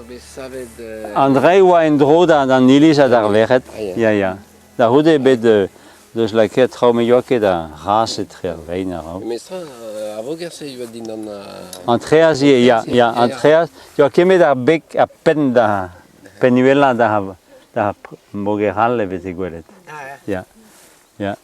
bet savet... An dra oa en-dro d'an iliz ha d'ar vered. Ya, ya. Da c'houde eo bet deus lakaet traoù met 'yoa ket a raz etre ar vein a-raok. Memestra, ar voger-se a yoa dindan An traezh ivez, ya, ya, an traezh. 'Yoa kemet ar beg ha penn da penn uhelañ da moger all e veze gwelet. Ya, ya.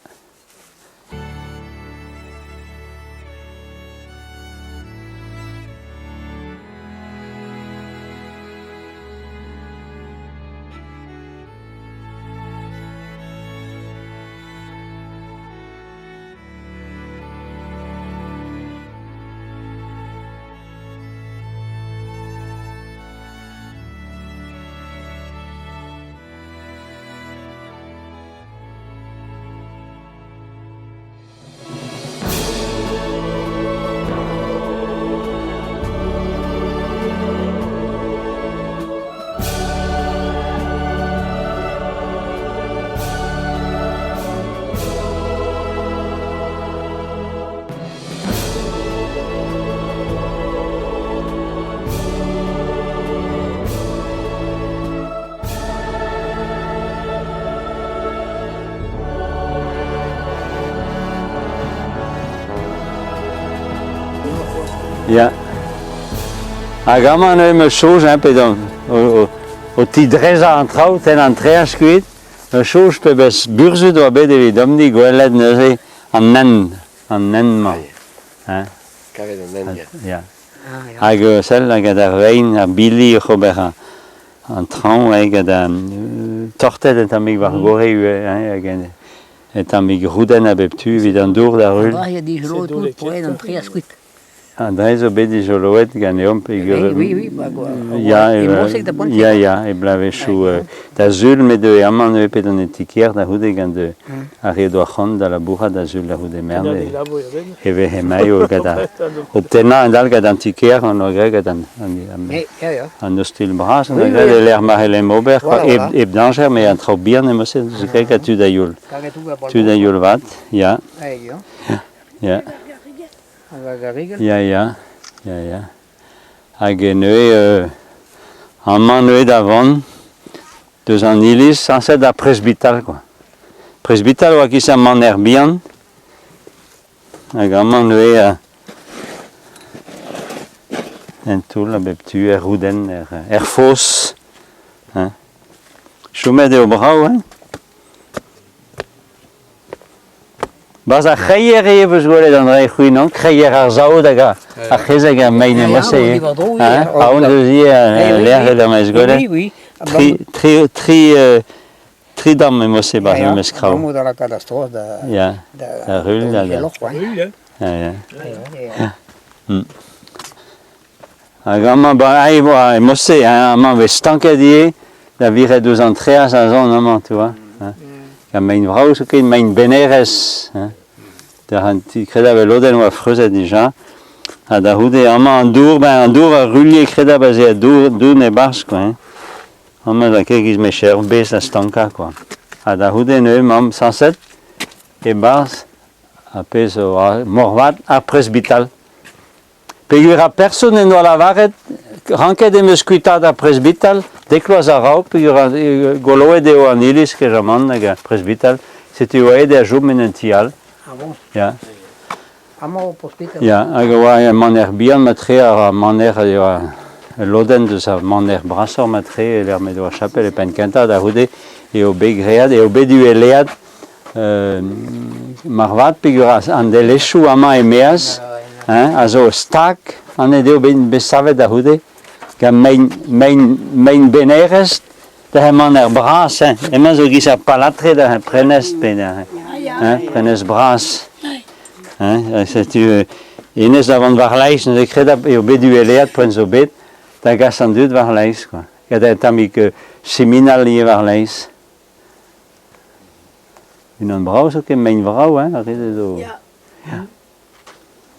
Ya. Hag amañ neuze 'm eus soñj hein, p'edon o tidrezañ an traoù, tenn an treaz kuit, 'm eus soñj pebezh burzhud oa bet evidomp-ni gwelet neuze an hent, an hent-mañ. Hein. Kavet an hent, ya. Ya. Hag sell, hag ar vein, ar bili oc'h ober an traoñ eo gant an tortet un tammig war gorre ivez hein, hag un tammig roudenn a bep tu evit an dour da ruilh. Ah, ya dijoloet tout poent an tre a skuit. An dra zo bet dijoloet ganeomp ya, ya, ya, e bloavezhioù da sul me deue amañ neuze pet an ti-kêr da c'houde gant ar re doa c'hoant da labourat da sul da c'houde mern e vehe mailh gant ar o tennañ un all gant an ti-kêr an oa graet gant an ostilh bras an oa graet e-lec'h ma c'hellemp ober hep dañjer met an traoù bihan emañ se graet gant tud a-youl tud a-youl vat ya ya ya ya ya ya hag neuze amañ neuze da vont Deus an iliz sañset ar presbital kwa. Presbital oa giz ar maner bihan hag amañ neuze en toull a bep tu, er roudenn, er foz hein. Chomet eo brav hein. Barzh ar c'hreier eo 'peus gwelet an dra c'hwi non? Kreier ar saout hag ar c'hezeg er mein emañ-se hein? Aon deus ivez lec'h evel ma eus gwelet. Tri, tri, tri, tri damm emañ-se barzh ar memes kraou. da lakaat a-stroll da... Ya, da ruilh da... Ya, ya. Hag amañ, ba aze e vo emañ-se hein, amañ e vez stanket ivez da viret ouzh an traezh a zont amañ, tu vois. Hein. Ha mein vrav zoken, mein benerezh. Hein. Da an ti kredabl lodenn oa freuzet dija. Ha da c'houde amañ an dour, ben an dour a ruilhe kredabl aze a dour doun e-barzh quoi. Hein. Amañ da ket giz mecher bez da stankañ quoi. Ha da c'houde neuze mamm sañset e-barzh ar pezh zo moarvat ar presbital. Peogwir ar person en doa lavaret ranket em eus kuitaat ar presbital dek vloaz a-raok peogwir goloet eo an iliz kejamant hag ar presbital setu oa aet da chom en un ti all. Ah bon? Ya. Amañ o presbital? Ya, hag e oa un maner bihan matre ar maner e oa ul lodenn deus ar maner brasoc'h matre e-lec'h m'edo ar chapel e penn kentañ da c'houde eo bet graet eo bet uheleet Marvat peogwir an delezhioù amañ e-maez hein, a zo stag an eo bet savet da c'houde gant mein, mein, mein benerezh da hemañ er bras hein. Hemañ zo giz ar palatre da prenestr pe da hein, prenestr bras. Hein, setu hennezh da vont war-laez neuze kredabl eo bet uheleet poent zo bet da gas an dud war-laez quoi. Gant un tammig siminal ivez war-laez. Unan brav zo ket mein vrav hein, ar re-se zo. Ya. Ya.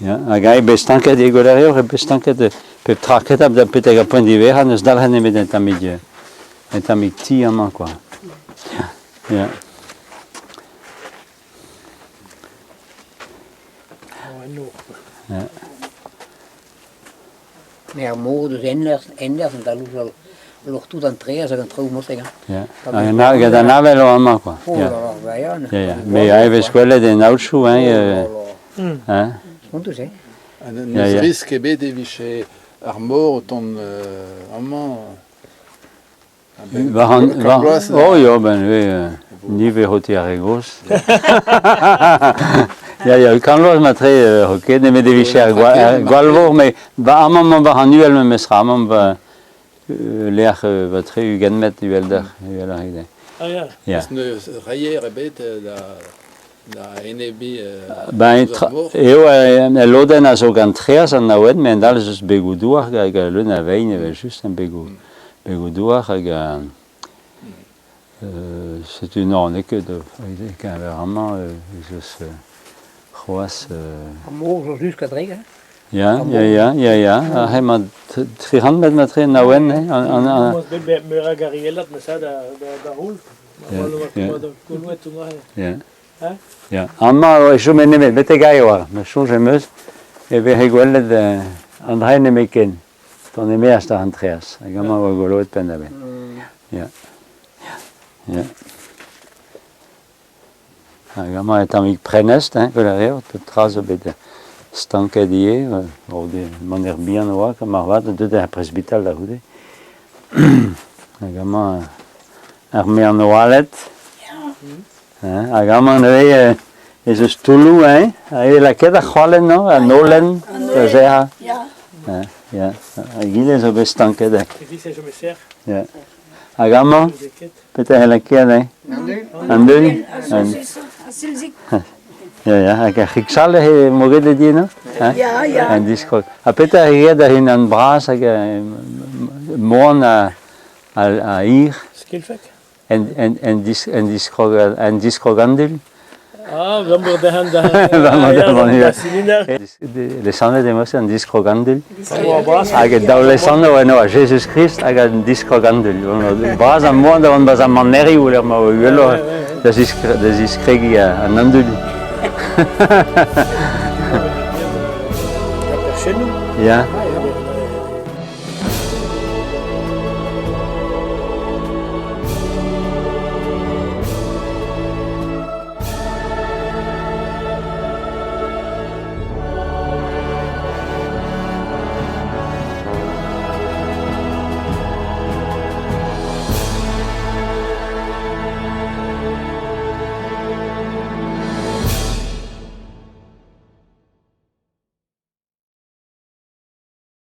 Ya, hag eñ bet stanket e gweleür, eo bet stanket pep tra ket da betek ar poent diwezhañ n'eus dalc'het nemet un tammig un tammig ti amañ quoi. Ya. Ya. Ya. Mais ar mor deus enlerzh, enlerzh an daloù Loc'h tout an traezh hag an traoù mod-se hein. Ya. Hag gant an avel eo amañ quoi. Oh Ya. là là, ba ya. Ya, ya. Me a vez gwelet en aotrou hein. Oh là là. Hein. Spontus hein. Ha Ya, n'eus ya. risk ebet e vije ar mor o tont amañ. A-benn War an, kant war, bloaz, oh ya, ben oui, ni ve roti ar re gozh. Ya, ya, kant vloaz matre ket, nemet e vije ar gwallvor, met ba amañ emañ war an uhel memestra, amañ ba lec'h ba tre 20 metr uhelder, uheloc'h eo. Ah ya. Ya. N'eus reier ebet da, da enebiñ Ben, ouzh ar mor. eo al lodenn a zo gant traezh an awen, met en dal ez eus begoù-douar hag leun a vein evel-just, en begoù, begoù-douar hag setu non, n'eo ket e-keñver amañ ez eus c'hoazh... Ar mor zo just a-drek hein. Ya, ya, ya, ya, ya, aze emañ 300 metr matre en awen, hein, an, an, Mos bet meur a gariellat ma sa da da da roul. Ya, ya. Da goulouet o Ya. Hein? Ya. Amañ e chome nemet betek aze oa. Ma soñj em eus e veze gwelet an dra nemetken. Ton e-maez da an traezh. Hag amañ oa goloet penn-da-benn. Ya. Ya. Hag amañ e tammig prenestr, hein, gwell a reer, pep tra zo bet stanket ivez. Maner bihan oa, moarvat, deuet er presbital da c'houde. Hag amañ ar mean oaled. Hein, hag amañ neuze ez eus toulloù, hein, ha eo lakaet ar c'hoalenn, non, an holen da zerrañ. Ya. Hein, ya. Egile zo bet stanket. Evit e chome serr. Ya. Hag amañ, petra e lakaet, hein? An deun. An silzig. Ya, ya, hag ar c'hig-sall eo mogedet ivez, non? Hein? Ya, ya. An diskrog. Ha petra e ret ar unan bras hag moan a, a, a hir? Skilfek? En, en, en, dis, en, diskrog, en diskrogandul? Ah, Blambour dezhan da... Blambour dezhan, ya. Da silinder. Lesanvet emañ an diskrogandul. Bras. Hag daou lesanv eno a Jezuz-Krist hag an diskrogandul. Bras an moan da vont bas ar manerioù lec'h ma oa uheloc'h da ziskregiñ an andul. Perchennoù. Ya.